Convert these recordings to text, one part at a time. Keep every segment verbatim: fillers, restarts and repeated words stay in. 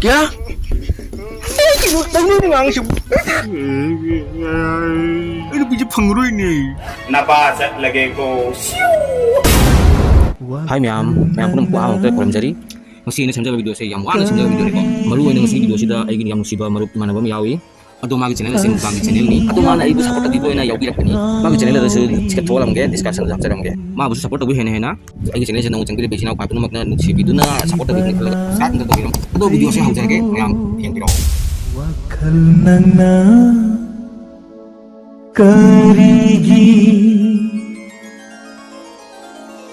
ꯀꯌꯥ? ꯑꯩ ꯀꯩꯅꯣ ꯇꯧꯅꯤꯡꯉꯤ ꯉꯥꯡꯉꯤꯁꯤꯕꯨ꯫ ꯑꯩ ꯅꯨꯄꯤꯁꯦ ꯐꯪꯉꯔꯣꯏꯅꯦ꯫ ꯅꯄꯥ ꯆꯠꯂꯒꯦꯀꯣ꯫ ꯍꯥꯏ ꯃꯌꯥꯝ, ꯃꯌꯥꯝ ꯄꯨꯝꯅꯃꯛꯄꯨ ꯑꯍꯥꯟꯕ ꯃꯛꯇꯗ ꯈꯨꯔꯨꯝꯖꯔꯤ꯫ ꯉꯁꯤ ꯑꯩꯅ ꯁꯦꯝꯖꯕ ꯚꯤꯗꯤꯑꯣꯁꯦ ꯌꯥꯝ ꯋꯥꯅ ꯁꯦꯝꯖꯕ ꯚꯤꯗꯤꯑꯣꯅꯤꯀꯣ꯫ ꯃꯔꯨ ꯑꯣꯏꯅ ꯉꯁꯤ ꯚꯤꯗꯤꯑꯣꯁꯤꯗ ꯑꯩꯒꯤ ꯌꯥꯝ ꯅꯨꯡꯁꯤꯕ ꯃꯔꯨꯞ ꯏꯃꯥꯟꯅꯕ ꯑꯃ ꯌꯥꯎꯏ꯫ ꯑꯗꯣ ꯃꯥꯒꯤ ꯆꯦꯅꯦꯜ ꯑꯁꯤ ꯃꯨꯛꯕꯥꯡꯒꯤ ꯆꯦꯅꯦꯜꯅꯤ꯫ ꯑꯗꯣ ꯃꯥꯅ ꯑꯩꯕꯨ ꯁꯞꯄꯣꯔꯠ ꯇꯧꯕꯤꯕ ꯑꯣꯏꯅ ꯌꯥꯎꯕꯤꯔꯛꯄꯅꯤ꯫ ꯃꯥꯒꯤ ꯆꯦꯅꯦꯜ ꯑꯗꯨꯁꯨ ꯊꯦꯠꯇꯣꯛꯍꯜꯂꯝꯒꯦ, ꯗꯤꯁꯀ꯭ꯔꯤꯞꯁꯟꯗ ꯍꯥꯞꯆꯔꯝꯒꯦ꯫ ꯃꯥꯕꯨꯁꯨ ꯁꯞꯄꯣꯔꯠ ꯇꯧꯕꯤꯌꯨ ꯍꯦꯟꯅ ꯍꯦꯟꯅ꯫ ꯑꯩꯒꯤ ꯆꯦꯅꯦꯜꯁꯦ ꯅꯧꯅ ꯆꯪꯕꯤꯔꯤꯕ ꯏꯆꯤꯟ ꯏꯅꯥꯎ ꯈ꯭ꯋꯥꯏ ꯄꯨꯝꯅꯃꯛꯅ ꯅꯨꯡꯁꯤꯕꯤꯗꯨꯅ ꯁꯞꯄꯣꯔꯠ ꯇꯧꯕꯤꯒꯅꯤ ꯈꯜꯂꯒ ꯁꯕꯁꯀ꯭ꯔꯥꯏꯕ ꯑꯝꯇ ꯇꯧꯕꯤꯔꯝꯃꯨ꯫ ꯑꯗꯣ ꯚꯤꯗꯤꯑꯣꯁꯦ ꯍꯧꯖꯔꯒꯦ, ꯃꯌꯥꯝ ꯌꯦꯡꯕꯤꯔꯛꯑꯣ꯫ ꯋꯥꯈꯜ ꯅꯪꯅ ꯀꯔꯤꯒꯤ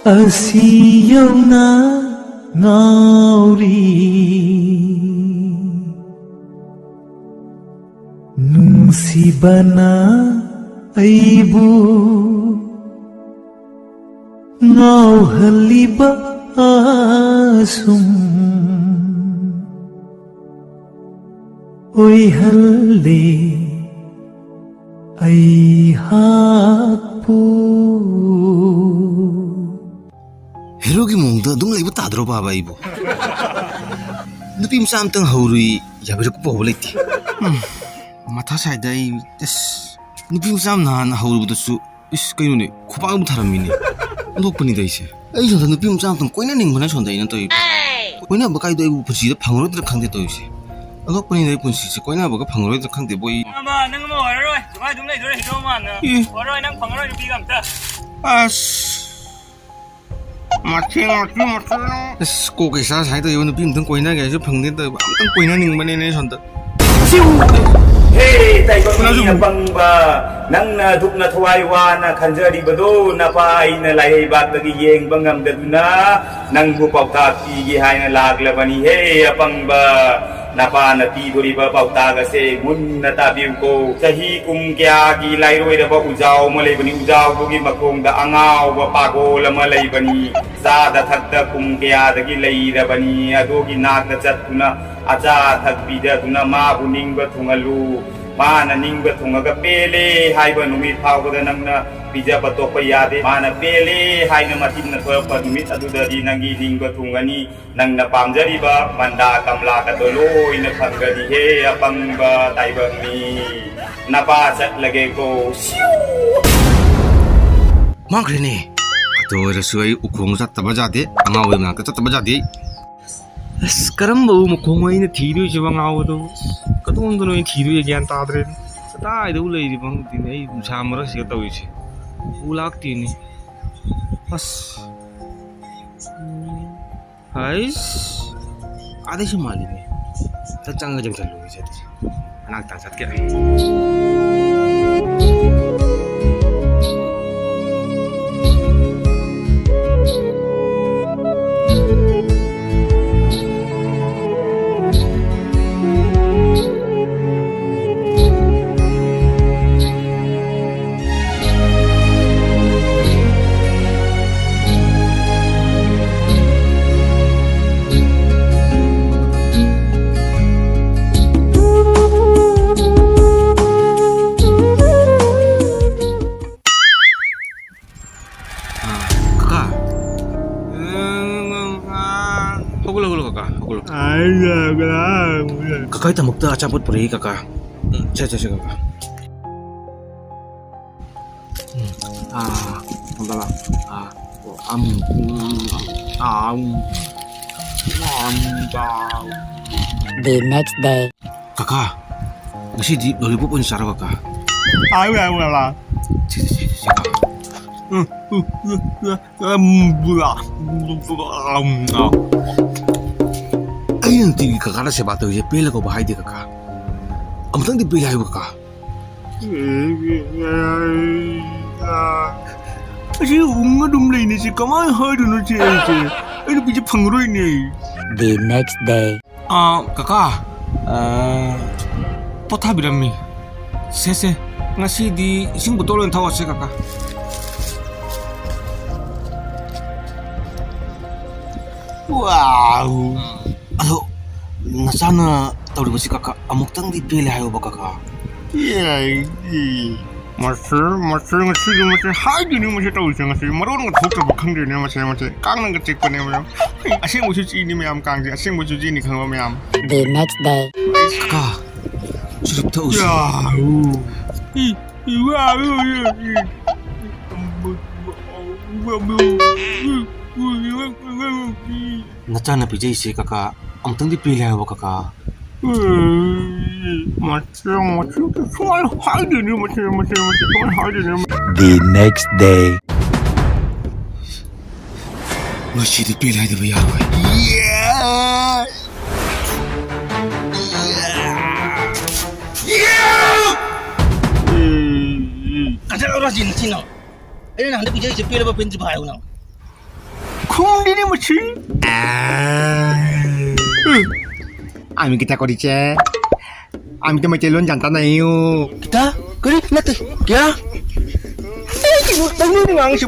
ꯑꯁꯤ ꯌꯧꯅ ꯉꯥꯎꯔꯤ? ꯅꯨꯡꯁꯤꯕꯅ ꯑꯩꯕꯨ ꯉꯥꯎꯍꯜꯂꯤꯕ ꯑꯁꯨꯝ ꯑꯣꯏꯍꯜꯂꯦ ꯑꯩꯍꯥꯛꯄꯨ꯫ ꯍꯦꯔꯣꯒꯤ ꯃꯑꯣꯡꯗ ꯑꯗꯨꯝ ꯂꯩꯕ ꯇꯥꯗ꯭ꯔꯣ ꯕꯥꯕꯥ ꯑꯩꯕꯨ? ꯅꯨꯄꯤ ꯃꯆꯥ ꯑꯝꯇꯪ ꯍꯧꯔꯨꯏ, ꯌꯥꯕꯤꯔꯛꯄ ꯐꯥꯎꯕ ꯂꯩꯇꯦ꯫ ꯎꯝ, ꯃꯊꯥ ꯁꯥꯏꯗ ꯑꯩ꯫ ꯑꯁ, ꯅꯨꯄꯤ ꯃꯆꯥ ꯑꯃ ꯅꯍꯥꯟ ꯍꯧꯔꯨꯕꯗꯁꯨ, ꯏꯁ, ꯀꯩꯅꯣꯅꯦ, ꯈꯨꯄꯥꯛ ꯑꯃ ꯊꯥꯔꯝꯃꯤꯅꯦ꯫ ꯑꯣꯟꯊꯣꯛꯄꯅꯤꯗ ꯑꯩꯁꯦ꯫ ꯑꯩ ꯁꯣꯝꯗ ꯅꯨꯄꯤ ꯃꯆꯥ ꯑꯝꯇꯪ ꯀꯣꯏꯅꯅꯤꯡꯕꯅ ꯁꯣꯝꯗ ꯑꯩꯅ ꯇꯧꯔꯤꯕ꯫ ꯀꯣꯏꯅꯕ ꯀꯥꯏꯗꯣ ꯑꯩꯕꯨ ꯄꯨꯟꯁꯤꯗ ꯐꯪꯉꯔꯣꯏꯗ꯭ꯔꯥ ꯈꯪꯗꯦ ꯇꯧꯔꯤꯁꯦ꯫ ꯑꯣꯟꯊꯣꯛꯄꯅꯤꯗ ꯑꯩ ꯄꯨꯟꯁꯤꯁꯦ, ꯀꯣꯏꯅꯕꯒ ꯐꯪꯉꯔꯣꯏꯗ꯭ꯔꯥ ꯈꯪꯗꯦꯕꯣ ꯑꯩ꯫ ꯑꯃ, ꯅꯪ ꯑꯃ ꯑꯣꯏꯔꯔꯣꯏ꯫ ꯁꯨꯃꯥꯏ ꯑꯗꯨꯝ ꯂꯩꯗꯣꯏꯔꯥ, ꯍꯤꯗꯣ ꯑꯃ? ꯑꯦ꯫ ꯑꯣꯏꯔꯔꯣꯏ, ꯅꯪ ꯐꯪꯉꯔꯣꯏ ꯅꯨꯄꯤꯒ ꯑꯝꯇ꯫ ꯑꯁ꯫ ꯃꯁꯤ, ꯃꯁꯤ, ꯃꯁꯤ꯫ ꯑꯁ, ꯀꯣꯛꯀ ꯏꯁꯥ ꯁꯥꯏ ꯇꯧꯏꯕ, ꯅꯨꯄꯤ ꯑꯝꯇꯪ ꯀꯣꯏꯅꯒꯦ ꯍꯥꯏꯁꯨ ꯐꯪꯗꯦ ꯇꯧꯏꯕ, ꯑꯝꯇꯪ ꯀꯣꯏꯅꯅꯤꯡꯕꯅꯤꯅꯦ ꯁꯣꯝꯗ꯫ ꯍꯦ, ꯇꯥꯏꯕꯪ ꯃꯤ ꯀꯅꯥꯁꯨ ꯑꯄꯪꯕ, ꯅꯪꯅ ꯑꯗꯨꯛꯅ ꯊꯋꯥꯏ ꯋꯥꯅ ꯈꯟꯖꯔꯤꯕꯗꯣ, ꯅꯄꯥ ꯑꯩꯅ ꯂꯥꯏꯔꯩꯕꯥꯛꯇꯒꯤ ꯌꯦꯡꯕ ꯉꯝꯗꯗꯨꯅ, ꯅꯪꯕꯨ ꯄꯥꯎꯇꯥꯛ ꯄꯤꯒꯦ ꯍꯥꯏꯅ ꯂꯥꯛꯂꯕꯅꯤ꯫ ꯍꯦ, ꯑꯄꯪꯕ, ꯅꯄꯥꯅ ꯄꯤꯗꯣꯔꯤꯕ ꯄꯥꯎꯇꯥꯛ ꯑꯁꯦ ꯃꯨꯟꯅ ꯇꯥꯕꯤꯌꯨꯀꯣ꯫ ꯆꯍꯤ ꯀꯨꯝ ꯀꯌꯥꯒꯤ ꯂꯥꯏꯔꯣꯏꯔꯕ ꯎꯖꯥꯎ ꯑꯃ ꯂꯩꯕꯅꯤ꯫ ꯎꯖꯥꯎꯗꯨꯒꯤ ꯃꯈꯣꯡꯗ ꯑꯉꯥꯎꯕ ꯄꯥꯒꯣꯜ ꯑꯃ ꯂꯩꯕꯅꯤ꯫ ꯆꯥꯗ ꯊꯛꯇ ꯀꯨꯝ ꯀꯌꯥꯗꯒꯤ ꯂꯩꯔꯕꯅꯤ꯫ ꯑꯗꯨꯒꯤ ꯅꯥꯛꯇ ꯆꯠꯇꯨꯅ ꯑꯆꯥ ꯑꯊꯛ ꯄꯤꯖꯗꯨꯅ ꯃꯥꯕꯨ ꯅꯤꯡꯕ ꯊꯨꯡꯍꯜꯂꯨ꯫ ꯃꯥꯅ ꯅꯤꯡꯕ ꯊꯨꯡꯉꯒ ꯄꯦꯜꯂꯦ ꯍꯥꯏꯕ ꯅꯨꯃꯤꯠ ꯐꯥꯎꯕꯗ ꯅꯪꯅ ꯄꯤꯖꯕ ꯇꯣꯛꯄ ꯌꯥꯗꯦ꯫ ꯃꯥꯅ ꯄꯦꯜꯂꯦ ꯍꯥꯏꯅ ꯃꯆꯤꯟꯅ ꯊꯣꯔꯛꯄ ꯅꯨꯃꯤꯠ ꯑꯗꯨꯗꯗꯤ ꯅꯪꯒꯤ ꯅꯤꯡꯕ ꯊꯨꯡꯒꯅꯤ꯫ ꯅꯪꯅ ꯄꯥꯝꯖꯔꯤꯕ ꯃꯟꯗꯥ ꯀꯝꯂꯥꯒꯗꯣ ꯂꯣꯏꯅ ꯐꯪꯒꯅꯤꯍꯦ, ꯑꯄꯪꯕ ꯇꯥꯏꯕꯪ ꯃꯤ꯫ ꯅꯄꯥ ꯆꯠꯂꯒꯦꯀꯣ꯫ ꯃꯥꯡꯈ꯭ꯔꯦꯅꯦ꯫ ꯑꯗꯨ ꯑꯣꯏꯔꯁꯨ ꯑꯩ ꯎꯈꯣꯡ ꯆꯠꯇꯕ ꯌꯥꯗꯦ, ꯑꯉꯥꯎꯕ ꯃꯅꯥꯛꯇ ꯆꯠꯇꯕ ꯌꯥꯗꯦ꯫ ꯑꯁ, ꯀꯔꯝꯕ ꯃꯈꯣꯡ ꯑꯩꯅ ꯊꯤꯗꯣꯏꯁꯤꯕꯣ, ꯑꯉꯥꯎꯕꯗꯣ? ꯀꯗꯣꯝꯗꯅꯣ ꯑꯩꯅ ꯊꯤꯗꯣꯏꯁꯦ? ꯒ꯭ꯌꯥꯟ ꯇꯥꯗ꯭ꯔꯦ꯫ ꯀꯗꯥꯏꯗꯕꯨ ꯂꯩꯔꯤꯕ ꯈꯪꯗꯦꯅꯦ, ꯑꯩ ꯅꯨꯡꯁꯥ ꯃꯔꯛꯁꯤꯗ ꯇꯧꯔꯤꯁꯦ꯫ ꯎ ꯂꯥꯛꯇꯦꯅꯦ꯫ ꯑꯁ꯫ ꯍꯩꯁ꯫ ꯑꯥꯗꯩꯁꯨ ꯃꯥꯜꯂꯤꯅꯦ꯫ ꯑꯝꯇ ꯆꯪꯉ ꯌꯦꯡꯁꯜꯂꯨꯒꯦꯁꯦ ꯑꯗꯨꯗꯤ꯫ ꯃꯅꯥꯛꯇ ꯆꯠꯀꯦ꯫ ꯀꯀꯥ꯫ ꯍꯧꯒꯠꯂꯣ, ꯍꯧꯒꯠꯂꯣ, ꯀꯀꯥ, ꯍꯧꯒꯠꯂꯣ꯫ ꯀꯀꯥꯒꯤꯗꯃꯛꯇ ꯑꯆꯥꯄꯣꯠ ꯄꯨꯔꯛꯏ, ꯀꯀꯥ꯫ ꯎꯝ, ꯁꯦ, ꯁꯦ, ꯁꯦ, ꯀꯀꯥ꯫ ꯎꯝ, ꯑꯥ, ꯀꯀꯥ, ꯑꯥ, ꯑꯝ, ꯎꯝ, ꯑꯥ, ꯎꯝ, ꯑꯥ, ꯎꯝ, ꯑꯥ, ꯎꯝ꯫ The next day. ꯀꯀꯥ, ꯉꯁꯤꯗꯤ lollipop ꯑꯣꯏꯅ ꯆꯥꯔꯣ, ꯀꯀꯥ꯫ ꯁꯤ, ꯁꯤ, ꯁꯤ, ꯁꯤ, ꯀꯀꯥ꯫ ꯑꯩꯅ ꯅꯨꯡꯇꯤꯒꯤ ꯀꯀꯥꯅ ꯁꯦꯕꯥ ꯇꯧꯔꯤꯁꯦ ꯄꯦꯜꯂꯦ ꯀꯧꯕ ꯍꯥꯏꯗꯦ, ꯀꯀꯥ꯫ ꯑꯃꯨꯛꯇꯪꯗꯤ ꯄꯦꯜꯂꯦ ꯍꯥꯏꯌꯨ, ꯀꯀꯥ꯫ ꯑꯁꯤ ꯎꯪ ꯑꯗꯨꯝ ꯂꯩꯅꯤꯁꯦ, ꯀꯃꯥꯏꯅ ꯍꯥꯏꯗꯣꯏꯅꯣ ꯁꯤ ꯑꯩꯁꯦ? ꯑꯩ ꯅꯨꯄꯤꯁꯦ ꯐꯪꯉꯔꯣꯏꯅꯦ꯫ The next day. ꯑꯥ, ꯀꯀꯥ, ꯑꯥ, ꯄꯣꯊꯥꯕꯤꯔꯝꯃꯤ꯫ ꯁꯦ, ꯁꯦ, ꯉꯁꯤꯗꯤ ꯏꯁꯤꯡ bottle ꯑꯣꯏꯅ ꯊꯛꯑꯁꯦ, ꯀꯀꯥ꯫ ꯋꯥꯎ! ꯑꯗꯣ, ꯅꯆꯥꯅ ꯇꯧꯔꯤꯕꯁꯤ, ꯀꯀꯥ, ꯑꯃꯨꯛꯇꯪꯗꯤ ꯄꯦꯜꯂꯦ ꯍꯥꯏꯌꯣꯕ, ꯀꯀꯥ꯫ ꯌꯥꯏ꯫ ꯃꯁꯤ, ꯃꯁꯤ, ꯉꯁꯤꯗꯤ ꯃꯁꯤ ꯍꯥꯏꯗꯣꯏꯅꯤ, ꯃꯁꯤ ꯇꯧꯔꯤꯁꯦ꯫ ꯉꯁꯤ ꯃꯔꯣꯟꯒ ꯊꯣꯛꯇꯕ ꯈꯪꯗꯦꯅꯦ, ꯃꯁꯤ, ꯃꯁꯤ ꯀꯥꯡꯅꯒ ꯆꯤꯛꯄꯅꯦ, ꯃꯌꯥꯝ꯫ ꯑꯁꯦꯡꯕꯁꯨ ꯆꯤꯛꯏꯅꯤ, ꯃꯌꯥꯝ, ꯀꯥꯡꯁꯦ꯫ ꯑꯁꯦꯡꯕꯁꯨ ꯆꯤꯛꯏꯅꯤ, ꯈꯪꯕ, ꯃꯌꯥꯝ꯫ The next day. ꯀꯀꯥ, ꯆꯨꯔꯨꯞ ꯊꯛꯎꯁꯤ꯫ ꯌꯥ, ꯎ꯫ ꯏ, ꯏ, ꯋꯥ, ꯎ, ꯎ, ꯎ꯫ ꯅꯆꯥꯅ ꯄꯤꯖꯩꯁꯦ, ꯀꯀꯥ, ꯑꯃꯨꯛꯇꯪꯗꯤ ꯄꯦꯜꯂꯦ ꯍꯥꯏꯕ, ꯀꯀꯥ꯫ ꯃꯆꯦ, ꯃꯆꯦ, ꯁꯨꯃꯥꯏꯅ ꯍꯥꯏꯗꯣꯏꯅꯦ, ꯃꯆꯦ, ꯃꯆꯦ, ꯃꯆꯦ, ꯁꯨꯃꯥꯏꯅ ꯍꯥꯏꯗꯣꯏꯅꯦ꯫ The next day. ꯉꯁꯤꯗꯤ ꯄꯦꯜꯂꯦ ꯍꯥꯏꯗꯕ ꯌꯥꯔꯣꯏ꯫ ꯀꯗꯔ ꯔꯥꯖꯤ ꯅꯊꯤꯅ꯫ ꯑꯩꯅ ꯅꯍꯥꯟꯗ ꯄꯤꯖꯔꯤꯁꯦ ꯄꯦꯜꯂꯕ ꯄꯦꯟꯗ꯭ꯔꯤꯕ ꯍꯥꯏꯌꯨ ꯅꯪ꯫ ꯈꯨꯝꯗꯦꯅꯦ ꯃꯁꯤ꯫ আমি কিতা করিছে? আমি তো মেচে লোন জানতা নাই। কিতা? করি? না তুই। কিয়া? এই কি বলতো? আমি মাংস।